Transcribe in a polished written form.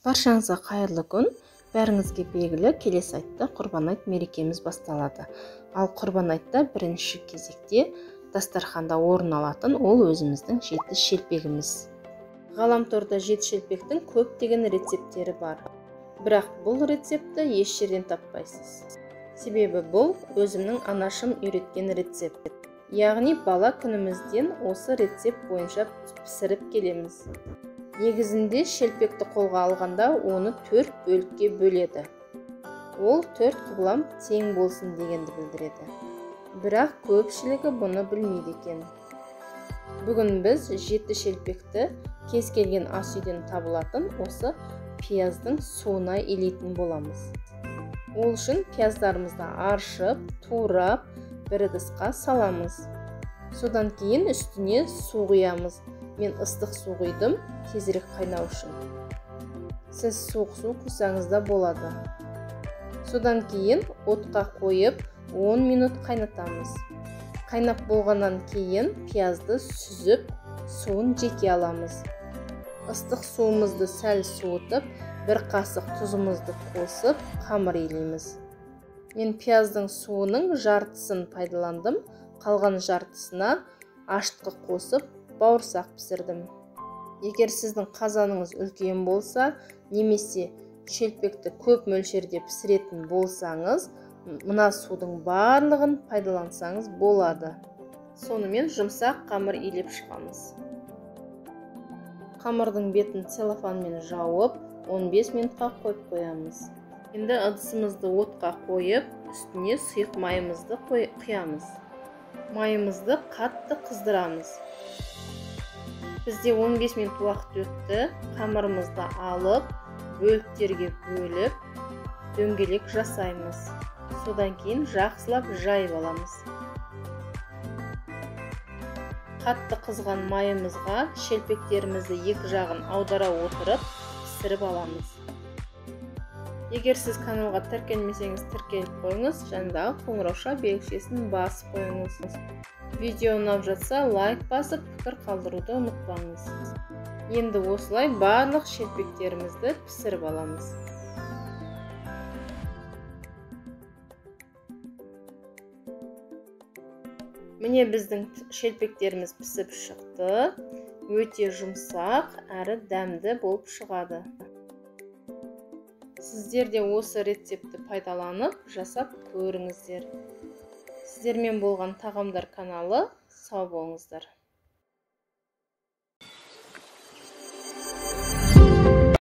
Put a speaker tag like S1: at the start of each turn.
S1: Баршаңызға қайырлы күн. Бәріңізге белгілі, келесі айтта Құрбан айт мерекеміз басталады. Ал Құрбан айтта бірінші кезекте дастарханда орын алатын ол өзіміздің жеті шелпегіміз. Ғаламторда жеті шелпектің көптеген рецепттері бар. Бірақ бұл рецептті еш жерден таппайсыз. Себебі бұл өзімнің анашым үйреткен рецепт. Яғни бала күнімізден осы рецепт бойынша пісіріп келеміз. Негізінде шелпекті қолға алғанда оны 4 бөлікке бөледі. Ол 4 құбылам тең болсын дегенді білдіреді. Бірақ көпшілігі бұны білмейді екен. Бүгін біз жеті шелпекті кез келген ас үйден табылатын осы пияздың суына илейтін боламыз. Ол үшін пияздарымызды аршып, турап, бір ыдысқа саламыз. Содан кейін үстіне су құямыз. Мен ыстық су құйдым, тезірек қайнау үшін. Сіз суық су құйсаңыз да болады. Содан кейін отқа қойып 10 минут қайнатамыз. Қайнап болғаннан кейін пиязды сүзіп, суын жеке аламыз. Ыстық суымызды сәл суытып, бір қасық тұзымызды қосып, қамыр илейміз. Мен пияздың суының жартысын пайдаландым, қалған жартысына ашытқы қосып, бауырсақ пісірдім. Егер сіздің қазаныңыз үлкен болса, немесе шелпекті көп мөлшерде пісіретін болсаңыз, мына судың барлығын пайдалансаңыз болады. Сонымен жұмсақ қамыр илеп шығамыз. Қамырдың бетін целлофанмен жауып, 15 минутқа қойып қоямыз. Енді ыдысымызды отқа қойып, үстіне сұйық майымызды құямыз. Майымызды қатты қыздырамыз. Бізде 15 минут уақыт өтті. Қамырымызды алып, бөліктерге бөліп, дөңгелек жасаймыз. Содан кейін жақсылап жайып аламыз. Қатты қызған майымызға шелпектерімізді екі жағын аудара отырып, пісіріп аламыз. Егер сіз каналға тіркелмесеңіз, тіркеліп қойыңыз, жанындағы қоңырауша белгішесін басып қойыңыз. Видео ұнап жатса, лайк басып, пікір қалдыруды ұмытпаңыз. Енді осылай барлық шелпектерімізді пісіріп аламыз. Міне біздің шелпектеріміз пісіп шықты. Өте жұмсақ әрі дәмді болып шығады. Сіздер де осы рецептті пайдаланып, жасап көріңіздер. Сіздермен болған Тағамдар каналы, сау болыңыздар.